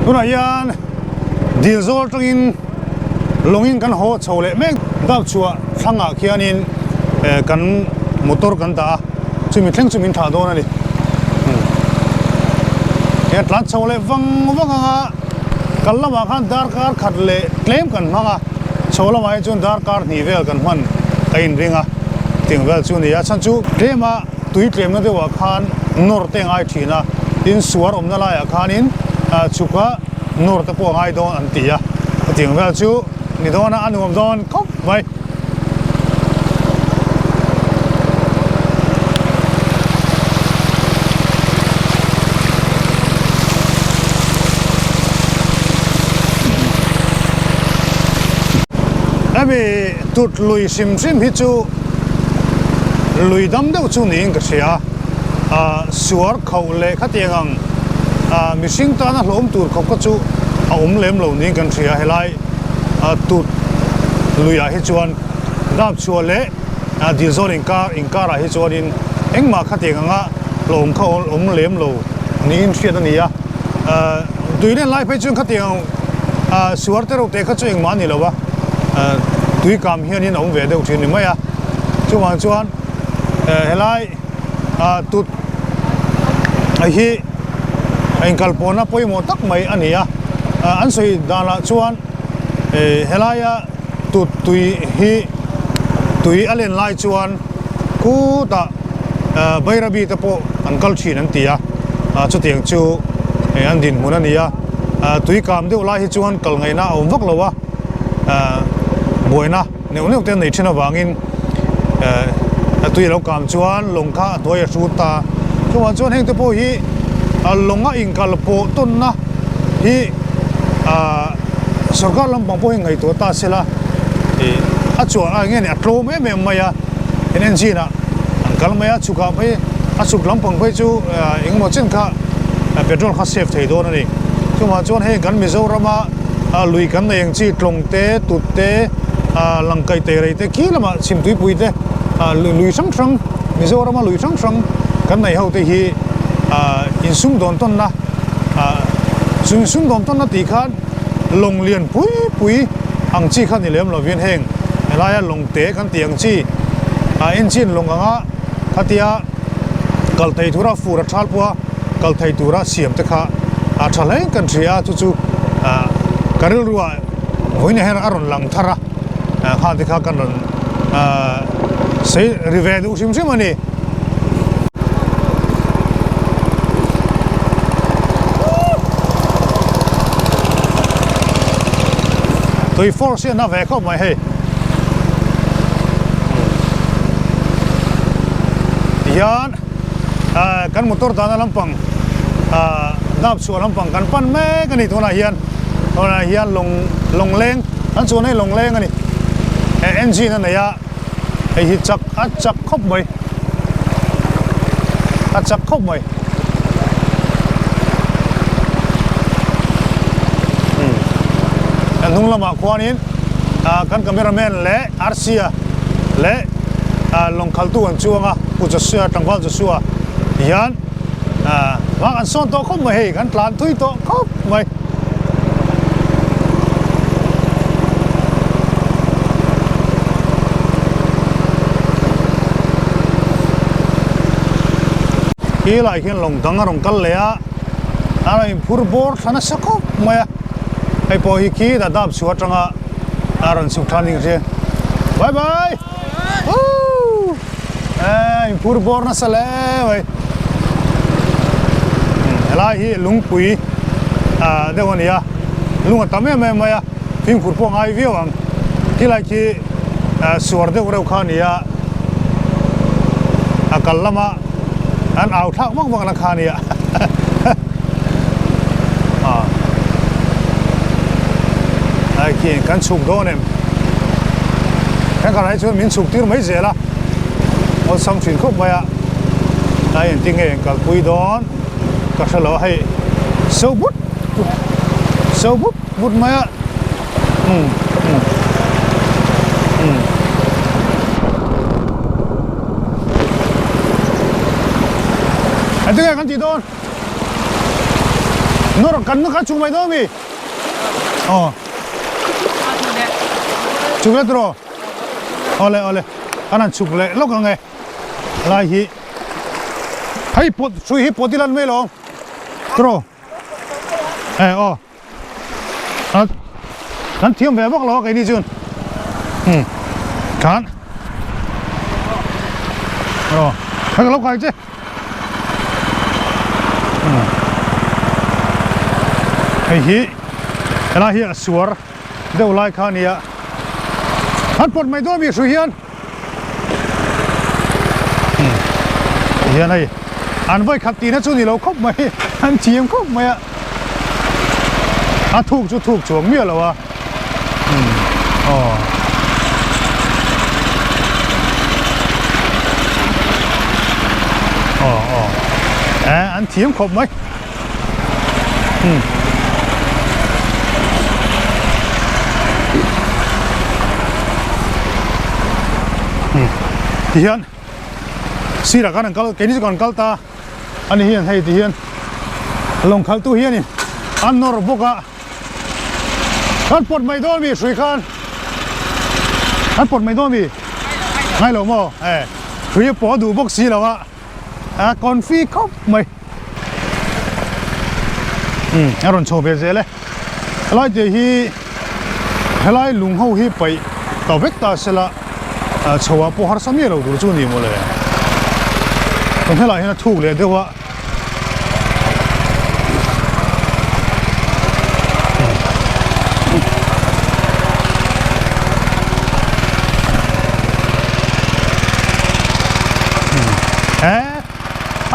Tunah hian dil zawl atangin lawngin kan haw chho leh mek dap chhuah thlangah khianin kan motor kan dah a, chumi thleng chu min thah dawn a ni. Hian tlan chho leh vang vang ang a, kal lamah khan darkar khat leh tlem kan hmang a, chho lamah hi chuan darkar hnih vel kan hman a inring a, tiang vel chu a ni a, chhan chu tlema tui tlemna deuhah khan nawr te a ngai thin a, tin suar awmna laiah khanin chhuk a nawr te pawh a ngai dawn an ti a, hetiang vel chu ni dawn a, a nuam dawn khawp mai. Hemi tut lui hrim hrim hi chu lui dam deuh chu niin ka hria a, suar khauh leh khatiang ang mihring tana hlawm tur khawp kha chu a awm lem lo niin kan hria helai tut luiah hi chuan dap chhuah leh dil zawn inkar inkarah hi chuanin engmah khatiang anga hlawm kha awm lem lo niin hriat a ni a, tui len lai phei chuan khatiang suar te reuh te kha chu engmah a ni lo a, tui kam hianin a awm ve deuh thin ni mai a, chuvang chuan helai tut hi a inkalpawhna pawimawh tak mai a ni a, an sawi danah chuan helaia tut tui hi tui a len lai chuan khutah Bairabi te pawh an kal thin an ti a, chutiang chu an dinhmun a ni a, tui kam deuh lai hi chuan kal ngaihna a awm vak lo a, buaina neuh neuh te an nei thin avangin a tui a lo kam chuan lawng kha a hnuai a hrut ta. Chuvang chuan heng te pawh hi lawnga inkal pawh tawnna hi sorkar lampang pawh hi ngaihtuah ta se la ih a chuan a enge ni a tlawm em em mai a, en engine ah an kal mai a chhukah phei a chhuk lampang phei chu engemaw chen kha petrol kha save thei dawn a ni. Chuvang chuan heng kan Mizorama lui kan nei ang chi tlawng te tut te langkaih tei rei te khi lamah chhimtuipui te lui hrang hrang Mizorama lui hrang hrang kan nei ho te hi insumdawn tawnna chu insumdawn tawnna tih khan lawng lian pui pui ang chi kha ni lem lovin heng helaia lawng te kan tih ang chi engine lawng anga khatia kal thei tura fur a thal pawha kal thei tura siam te kha a tha hle kan hria a chu chu ka rilruah vawiin ah hian a rawn lang thar a khang te kha kan rawn sei ri ve duh hrim hrim a ni. Tui force hi a na ve khawp mai hei. Tihian kan motor dahna lampang dap chhuah lampang kan pan mek a ni tunah hian tunah hian lawng lawngleng an chuan hei lawngleng a ni engine a nei a hei hi chak a chak khawp mai a chak khawp mai kan hnung lamah khuanin kan camera man leh Arsia leh lawng khaltu an chuang a Pu Joshua tlangval Joshua hian hma kan sawn tawh khawp mai hei kan tlan thui tawh khawp mai. Khi lai khian lawng dang a rawn kal leh a a rawn inphur bawr thla nasa khawp mai a hei pawh hi khi dah dap chhuah atanga a rawn chhuk thla ning hria bye bye woo eh inphur bawr nasa hle mai helai hi lungpui ah deuh a ni a lung a tam em em mai a fimkhur pawh a ngai viau ang khilai khi suar deuh reuh kha a ni a a kal lama an au thlak vak vak na kha a ni a Ai khi kan chhuk dawn em thenkhat ah chuan min chhuk tir mai zel a awlsam thin khawp mai a ai engtin nge kalpui dawn ka hre lo a hei so but so but but mai a um um um. Engtin nge kan tih dawn? Nawr kan kan chhuk mai dawn mi? Aw. Chhuk le tiraw? Awle awle. Kan han chhuk leh lawk ang e. Lai hi. Hei pawt hrui hi pawt ila an mai lo. Tiraw? E aw. A kan thiam ve vak lo a keini chuan. Hmm. Khan. Aw. Hei ka lo kai che. Hei hi helai hi a suar deuh lai kha a ni a an pawt mai dawn mi hrui hian hian hei an vawi khat tihna chu ni lo khawp mai an thiam khawp mai a a thuk chu thuk chuang miah lo a. Aw. Aw aw. Eh an thiam khawp mai. Hmm. Hmm. Ti hian sirah khan an kal keini chu kan kal ta ani hian hei ti hian lawng khaltu hianin an nawr bawk a. Kan pawt mai dawn mi hrui khan Kan pawt mai dawn mi Ngai lo maw e hrui a pawh duh bawk si lo a a confi khawp mai um a rawn chho ve zel e helai te hi helai lung ho hi paih ta vek ta sela chho ah pawh harsa miah lo tur chu a ni mawle chuan helai hian a thuk leh deuh a.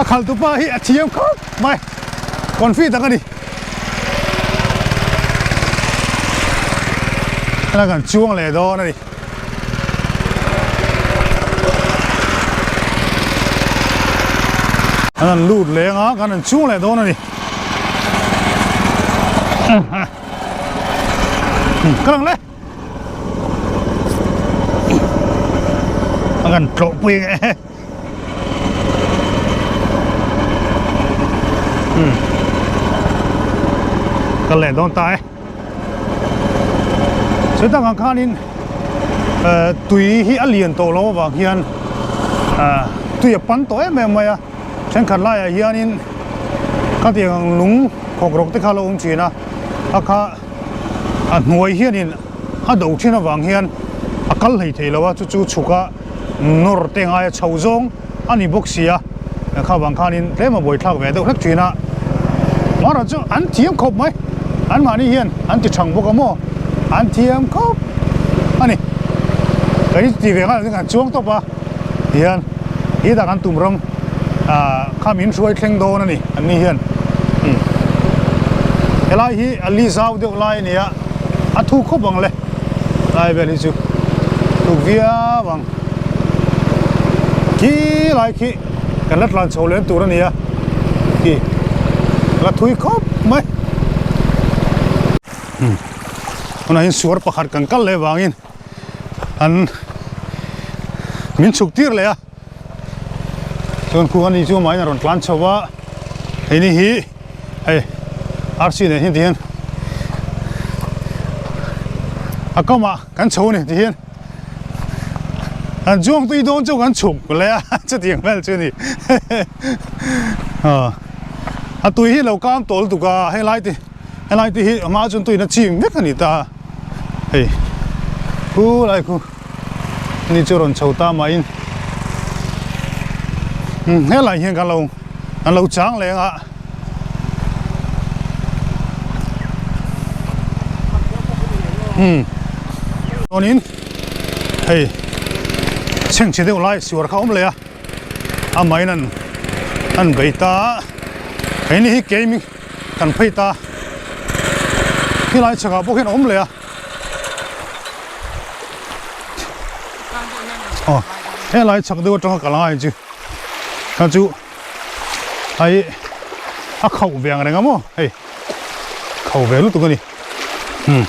A khal tu pa hi a thiam khawp mai confi tak a ni a kan chuang leh dawn a ni. An han lut leng a kan han chhung leh dawn a ni ka lang le a kan tlawh pui nge ka leh dawn ta e. Chutah ang khanin tui hi a lian tawh loh avang hian tui a pan tawh em em mai a, thenkhat laiah hianin khatiang ang lung khawk rawk te kha a lo awm thin a, a kha a hnuai hianin a do thin avang hian a kal hlei thei lo a, chu chu chhuk a nawr te ngaia chho zawng a ni bawk si a, kha vang khanin tlem a buaithlak ve deuh hlek thin a, marawh chu an thiam khawp mai, anmahni hian an ti thang bawk a maw, an thiam khawp a ni, kei ti ve nghal kan chuang tawp a tihian hetah kan tum ram ah kha min hruai thleng dawn a ni anni hian umm helai hi a li zau deuh lai a ni a, a thuk khawp ang le lai vel hi chu thuk viau ang. Khi lai khi kan la tlan chho lem tur a ni a khi la thui khawp mai tunah hian suar pakhat kan kal leh vangin an min chhuk tir leh a chuan khu ani chu amahin a rawn tlan chho a heini hi hei arsi nen hian tihian a kamah kan chho a ni tihian. An chuang tui dawn chu kan chhuk leh a chutiang vel chu a ni a tui hi lo kam tawl tuk a helai te helai te hi a hma chuan tuiin a chim vek a ni ta hei khu lai khu ni chu rawn chho ta mahin helai hian kan lo kan lo chang leng a. Umm chuanin hei chhengchhe deuh lai suar kha a awm leh a amahin an an bei ta a heini hi keimi kan phei ta khilai chhakah pawh khian a awm leh a aw helai chhak deuh atanga kal angai chu kha chu. Hei a khauh ve ang reng a maw hei khauh ve lutuk a ni hmm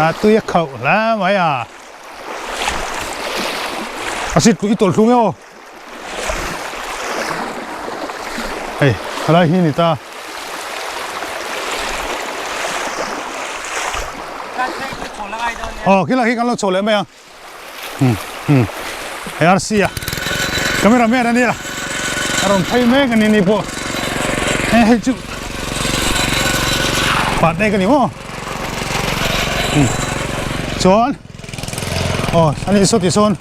a tui a khauh hle mai a a sit i tawlh thlung e aw hei helai hi a ni ta. Aw khilai khi kan lo chho leh mai ang. Hei RC a camera man a nia a rawn phei mek a ni ni pawh he hei chu pat nek a ni maw chuan aw a ni saw ti sawn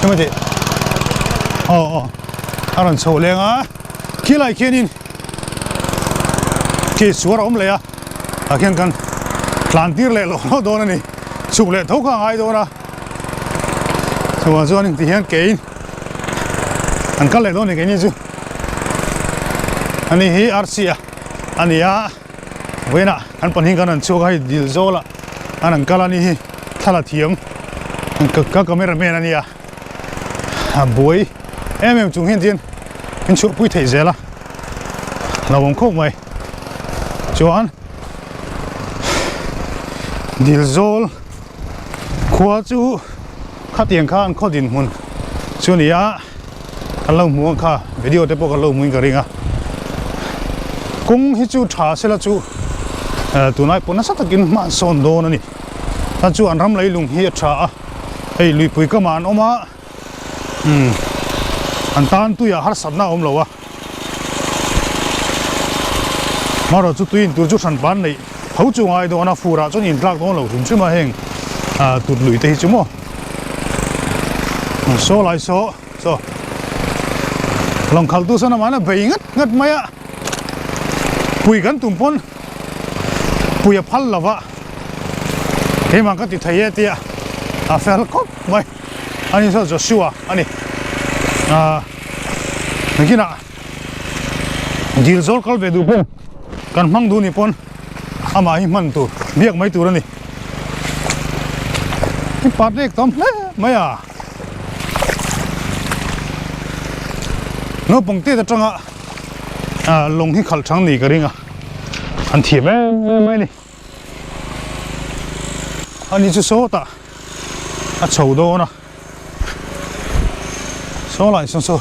emaw tih aw aw a rawn chho leng a khilai khianin khi suar a awm leh a tah khian kan tlan tir leh loh hlauh dawn a ni chhuk leh tho kha a ngai dawn a chuvang chuan engti hian keiin an kal leh dawn a ni keini chu ani hi arsi a a ni a vawiinah kan pahnih kan han chhuak a hei dil zawlah an han kal a ni hi thla la thiam ka camera man a nia a buai em em chung hian chuan in chhuahpui theih zel a lo awm khawp mai chuan dil zawl khua chu khatiang khan khaw dinhmun chu a ni a kan lo hmu ang kha video te pawh kan lo hmuin ka ring a kawng hi chu tha sela chu tunlai pawh nasa takin hma an sawn dawn a ni ta chu an ram leilung hi a tha a hei luipui kamah an awm a umm an tan tuiah harsatna a awm lo a marawh chu tui intur chu hran pan neih tho chu ngai dawn a fur ah chuan intlak dawn lo hrim hrim a heng ah tut lui te hi chu maw saw lai saw saw lawng khalh tu sawn amah hian a bei ngat ngat mai a pui kan tum pawn pui a phal lo va keimah ka ti thei e tia a fel khawp mai ani saw Joshua ani ah nakinah dil zawl kal ve duh pawh kan hmang duh ni pawn amah hi hman tur biak mai tur ani i part lek tam hle mai a naupang te atanga ah lawng hi khalh thang ni ka ring a an thiam em em mai a ni ani chu sawtah a chho dawn a saw lai sawn saw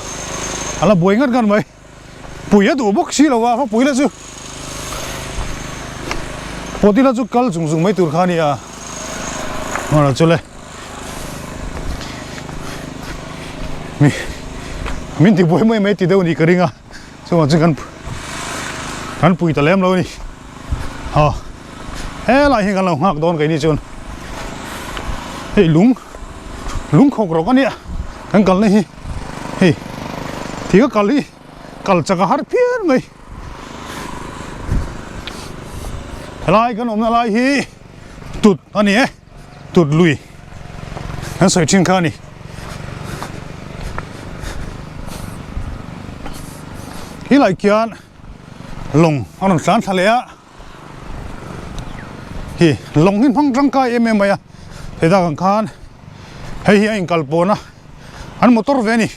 a la buai ngat ngat mai pui a duh bawk si lo a va pui la chu pawt ila chu kal zung zung mai tur kha a ni a mara chu le mi min ti buai mai mai ti deuh a nih ka ring a chuvang chuan kan kan pui ta lem lo a ni aw helai hi kan lo nghak dawn keini chuan hei lung lung khawk rawk a nia kan kalna hi hei thing a kal hi kal chak a har phian mai helai kan awmna lai hi tut a ni e tut lui kan sawi thin kha a ni helai khian lawng a rawn tlan thla leh a hi lawng hi hmang tangkai em em mai a heta kan khan hei hi a inkal pawn a an motor ve a ni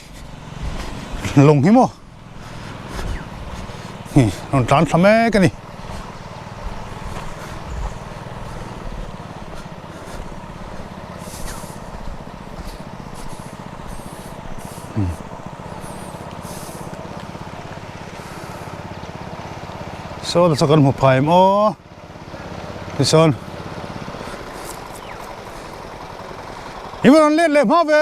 lawng hi maw hi rawn tlan thla mek a ni. Saw ta kan hmu phai em aw tichuan i va rawn let leh hma ve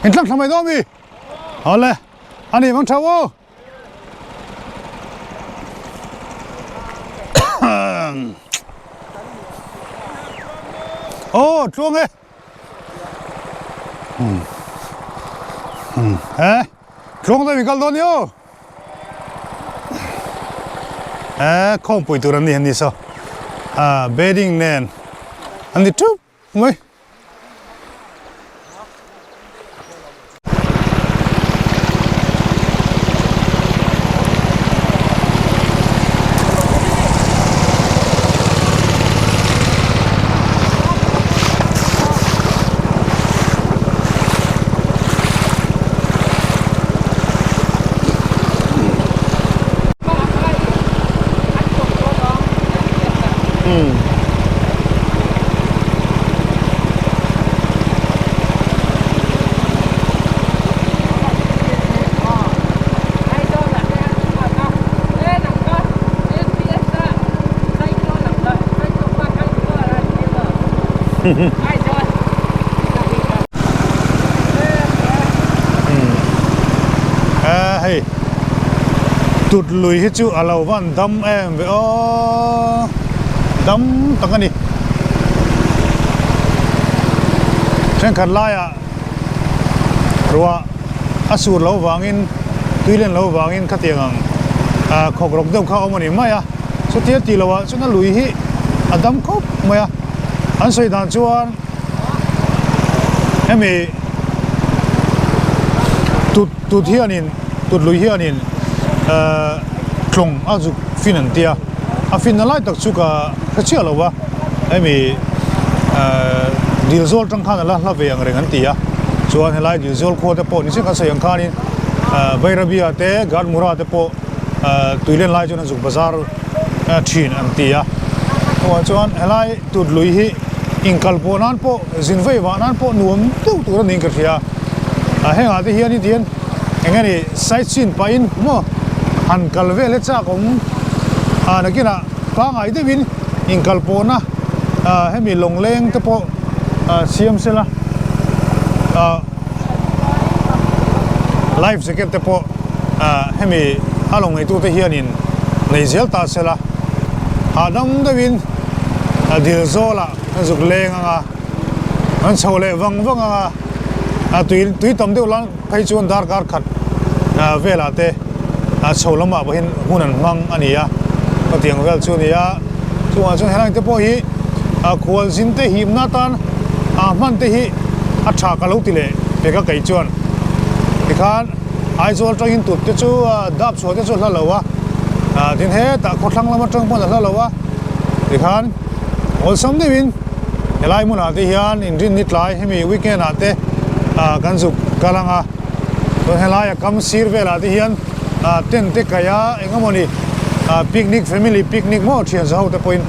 in tlang thla mai dawn mi awle a ni mang tha aw aw tluang e. He tluang deuh in kal dawn ni aw he khawmpui tur an ni han ni saw ah bedding nen an ni thup mai. Hei tut lui hi chu a lo van dam em ve aw dam tak a ni thenkhat laiah ruah a sur loh vangin tui len loh vangin khatiang ang ah khawk rawk deuh kha a awm a ni mai a chutia tih loh ah chuan a lui hi a dam khawp mai a an sawi dan chuan hemi tut tut hianin tut lui hianin ehh tlawng a zuk fin an tia a finna lai tak chu ka hre chiah lo va hemi ehh dil zawl tang khan a la hla ve ang reng an ti a chuan helai dil zawl khua te pawh ni chiah kan sawi ang khanin ehh Bairabia te Garmura te pawh ehh tuilen lai chuan an zuk bazar thin an ti a chuvang chuan helai tut lui hi inkal pawh nan pawh zin vei vah nan pawh nuam deuh tur a niin ka hria a hengah te hian hetiang eng nge ni side scene pahin maw han kal vel hi chak awm a nakinah pangngai deuhin inkal pawhna ah hemi lawngleng te pawh ah siam sela ah life jacket te pawh ah hemi a lawng neitute hianin nei zel ta sela hahdam deuhin a dil zawlah an zuk leng ang a an chho leh vang vang ang a a tui tui tam deuh lan phei chuan darkar khat ah velah te ah chho lamah pawhin hun an hmang a ni a hetiang vel chu a ni a chungah chuan helai te pawh hi ah khualzin te himna atan ah hman te hi a tha ka lo ti leh pek a kei chuan tikhan Aizawl atangin tut te chu ah dap chhuah te chu a hla lo a ah tin hetah khawthlang lam atang pawn a hla lo a tikhan awlsam deuhin helai hmunah te hian inrinni tlai hemi weekend ah te ah kan zuk kal ang a chuan helai a kam sir velah te hian ah tent te kaih a eng emawni ah picnic family picnic maw thian za ho te pawhin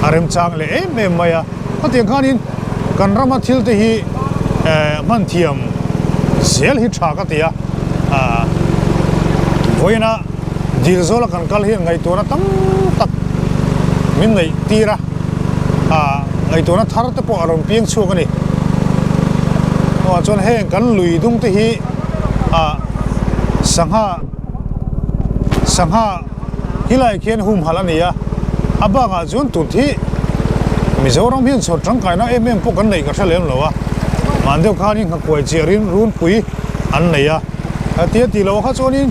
a remchang leh em em mai a hetiang khanin kan rama thil te hi eh hman thiam zel hi tha ka ti a ah vawiina dil zawla kan kal hian ngaihtuahna tam tak min neih tir a. ah ngaihtuahna thar te pawh a rawn piang chhuak a ni chuvang chuan heng kan lui dung te hi ah sangha sangha helai khian humhalh a ni a a bakah chuan tut hi Mizoram hian chhawr tangkaina em em pawh kan neih ka hre lem lo a mahni deuh khanin nghakuai chiah rin runpui an nei a. Tia tih loh kha chuanin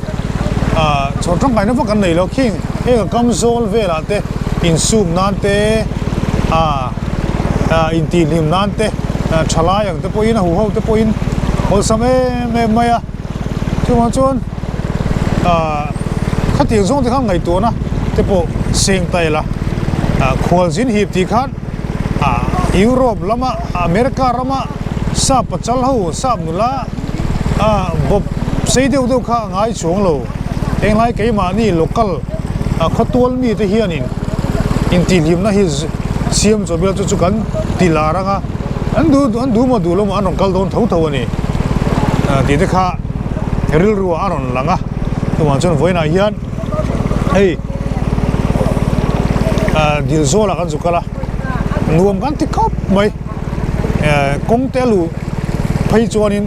ah chhawr tangkaina vak an nei lo khing heng a kam zawl velah te insuk nan te ah ah intihhlim nan te thalai ang te pawhin a huho te pawhin awlsam em em mai a chuvang chuan ah khatiang zawng te khan ngaihtuahna te pawh seng ta ila ah khualzin hip tih khan ah Europe lama America rama sap pachal ho sap nula. A bawp sei deuh deuh kha a ngai chuang lo. Englai keimahni local a khawtual mite hianin intihhlimna hi siam chaw bial chu chu kan ti lar ang a, an duh an duh maw duh lo maw an rawn kal dawn tho tho a ni tih te kha rilru ah a rawn lang a. Chuvang chuan vawiinah hian hei dil zawlah kan zu kal a, nuam kan ti khawp mai. Kawng te a luh phei chuanin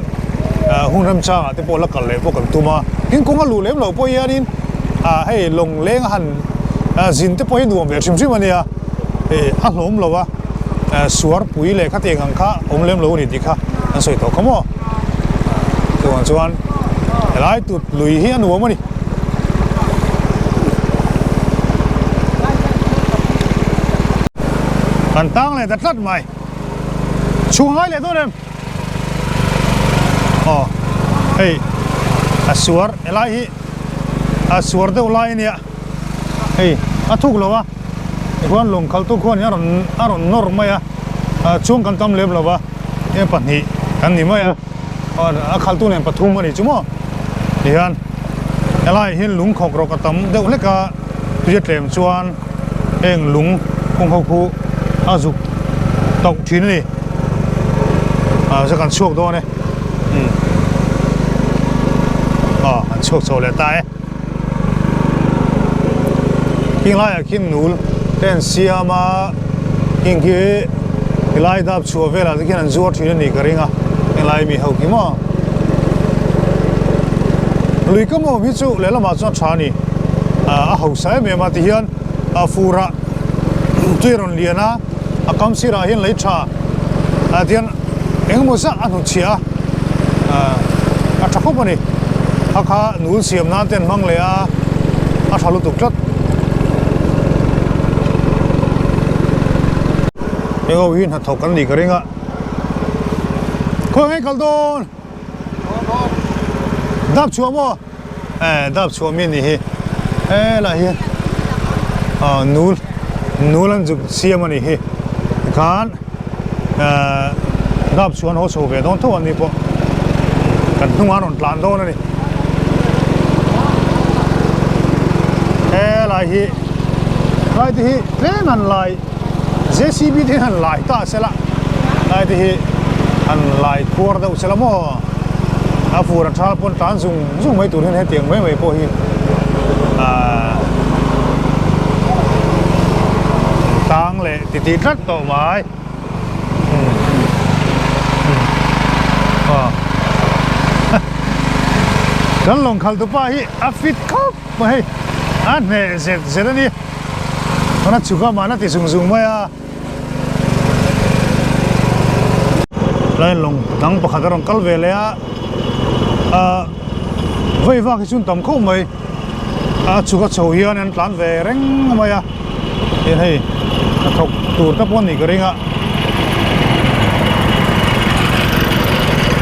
hun remchangah te pawh la kal leh pawh kan tum a, tin kawng a luh lem loh pawh hianin ah hei lawng leng a han zin te pawh hi nuam ve hrim hrim a nia, hei a hlawm lo a, suarpui leh khatiang ang kha awm lem lo a ni tih kha an sawi tawh kha maw, chuvang chuan helai tut lui hi a nuam a ni. Kan tang leh ta tlat mai. Chhung ngai leh dawn em? Aw hei a suar helai hi a suar deuh lai a nia hei a thuk lo a tikhuan lawng khaltu khuan a rawn a rawn nawr mai a chuang kan tam lem lo va heng pahnih kan ni mai a. A khaltu nen pathum a ni chu maw tihian helaiah hian lung khawk rawk a tam deuh hlek a tui a tlem chuan heng lung kawng ho khu a zuk tauh thin a ni ah chuan kan chhuak dawn e umm aw kan chhuak chho leh ta e khing laiah khian nul te an siam a heng khi. Helai dap chhuah velah te khian an zuar thin a nih ka ring a, helai mi ho khi maw. Lui kam awm hi chu lehlamah chuan tha a ni, a hausa em em a tihian a furah tui a rawn lian a, a kam sirah hian lei tha ah tihian engemaw zah a hnutchhiah a, a tha khawp a ni. A kha nul siam nan te an hmang leh a, a tha lutuk tlat. Heng ho hi hnathawk an nih ka ring a, khawi nge kal dawn? Dap chhuah maw? Eh dap chhuah mi anih hi helai hian ah nul nul an zuk siam anih hi tikhan eh dap chhuah an haw chho ve dawn tho an ni pawh kan hnungah an rawn tlan dawn a ni helai hi helai te hi tlem an lai. JCB te hian han lai ta sela lai te hi han lai khuar deuh sela maw a fur a thal pawn tan zung zung mai tur hian hetiang mai mai pawh hi ahh tang leh ti tih tlat tawh mai aw kan lawng khalh tu pa hi a fit khawp mai hei a hneh zet zet a ni. Chuan a chhuk a mahna ti zung zung mai a. Tlai lawng dang pakhat a rawn kal ve leh a, ah vei vak hi chu an tam khawp mai. A chhuk a chho hian an tlan ve reng mai a, tin hei hnathawk tur te pawh a nih ka ring a.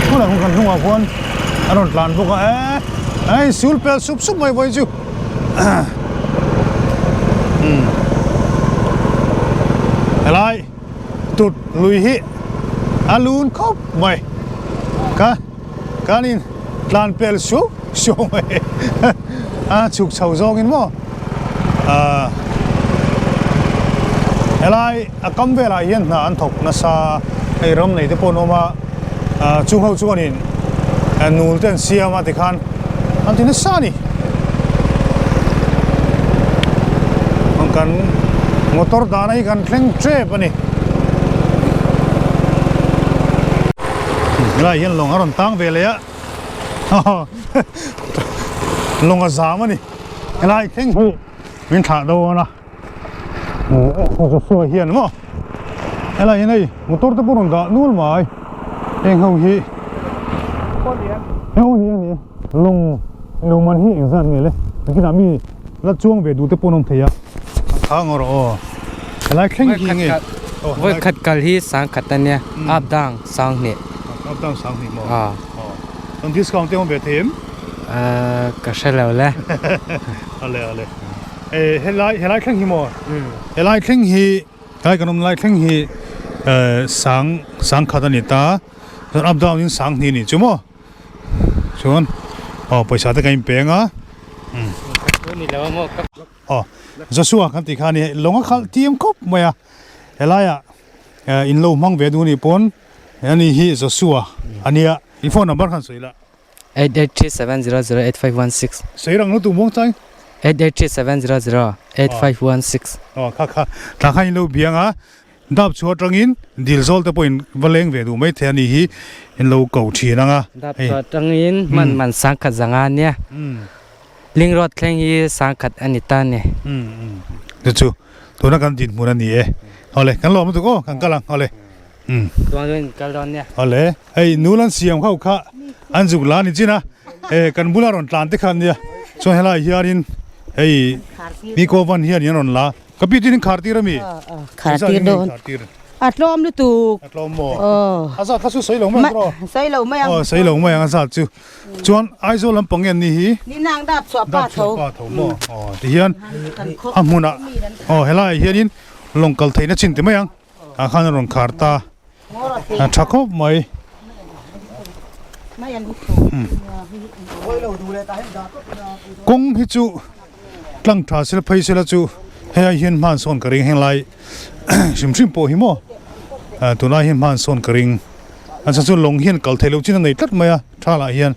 Tunah kan hnungah khuan an rawn tlan bawk a, eh hei sul pel sup sup mai vawiin chu. Helai tut lui hi a lun khawp mai ka kan in tlan pel suau suau mai a chhuk chho zawng in maw ah helai a kam velah hian hna an thawk nasa hei ram nei te pawh an awm a ah chung ho chuan in nul te an siam a tikhan an ti nasa a ni kan motor dahna hi kan thleng tep a ni helai hian lawng a rawn tang ve leh a lawng a zam a ni helai thleng hi min thlah dawn a. Joshua hian maw helai hian hei motor te pawh rawn dah nual mai heng ho hi heng ho ni a ni lawng lo man hi eng zat nge le nakinah mi la chuang ve duh te pawh an awm thei a kha ang rawh aw helai thleng hi nge vawi khat kal hi sang khat a nia up down sang hnih up down sang hnih maw chuan discount te awm ve thei em ka hre lo le ale ale. Eh helai helai thleng hi maw helai thleng hi helai kan awm lai thleng hi eh sang sang khat a ni ta chuan up down in sang hnih a nih chu maw chuan aw pawisa te kan inpeng a aw Joshua kan tih kha a ni lawng a khalh tiam khawp mai a helaiah eh in lo hmang ve duh a nih pawn ani hi Joshua a nia i phone number khan sawi la. 8837008516. Sei rang lutuk muang chai. 8837008516. Aw kha kha tah khan in lo biang a, dap chhuah atangin dil zawl te pawh in va leng ve duh mai thei a ni hi in lo ko thin ang a. Dap chhuah atangin hman man sangkhat zanga nia, ling road thleng hi sangkhat a ni ta ni. Chu chu tuna kan dinhmun a ni e. Awle kan lawm lutuk aw kan kal ang awle. Chuan in kal dawn nia. Awle hei nul an siam ho kha an zuk la ni chin a eh kan bula rawn tlan te kha an nia chuan helai hianin hei mi ko van hian in rawn la ka pi tin in khar tir ami khar tir dawn a tlawm lutuk a tlawm maw a zat kha chu sawi lo mai ang tawh sawi lo mai ang aw sawi lo mai ang a zat chu chuan Aizawl lampang nge an ni hi ni nang dap chhuah pa tho dap chhuah pa tho maw aw tihian a hmunah aw helaiah hianin lawng kal theihna chin ti mai ang. Ah khan a rawn khar ta a tha khawp mai. Kawng hi chu tlang tha sela phei sela chu hei ai hian hman sawn ka ring heng lai hrim hrim pawh hi maw tunlai hian hman sawn ka ring a chhan chu lawng hian kal theih loh chin a nei tlat mai a tha lah hian.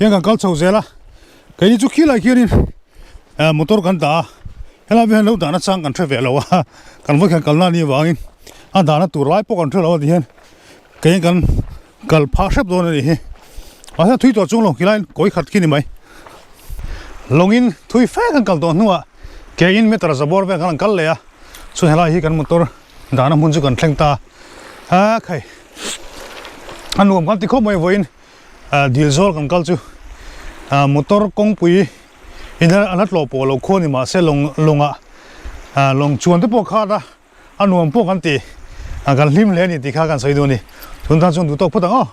Tiang kan kal chho zel a, keini chu khilai khianin motor kan dah a, helai hian lo dahna chang kan hre ve lo a, kan vawikhat kalna a nih avangin a dahna tur lai pawh kan hre lo a ti hian keiin kan kal phah hrep dawn a nih hi. Mahse thui tawh chung lo khilai kawi khat khi ni mai. Lawngin thui fe kan kal tawh hnuah keiin meter za bawr vel kan han kal leh a, chuan helai hi kan motor dahna hmun chu kan thleng ta a, khai a nuam kan ti khawp mai vawiin. Dil zawl kan kal chu motor kawngpui in a la tlawh pawh lo khuan ni mahse lawng lawngah lawng chuan te pawh khat a a nuam pawh kan ti kan hlim hle a ni tih kha kan sawi duh a ni tun tan chuan duh tawk phawt ang aw.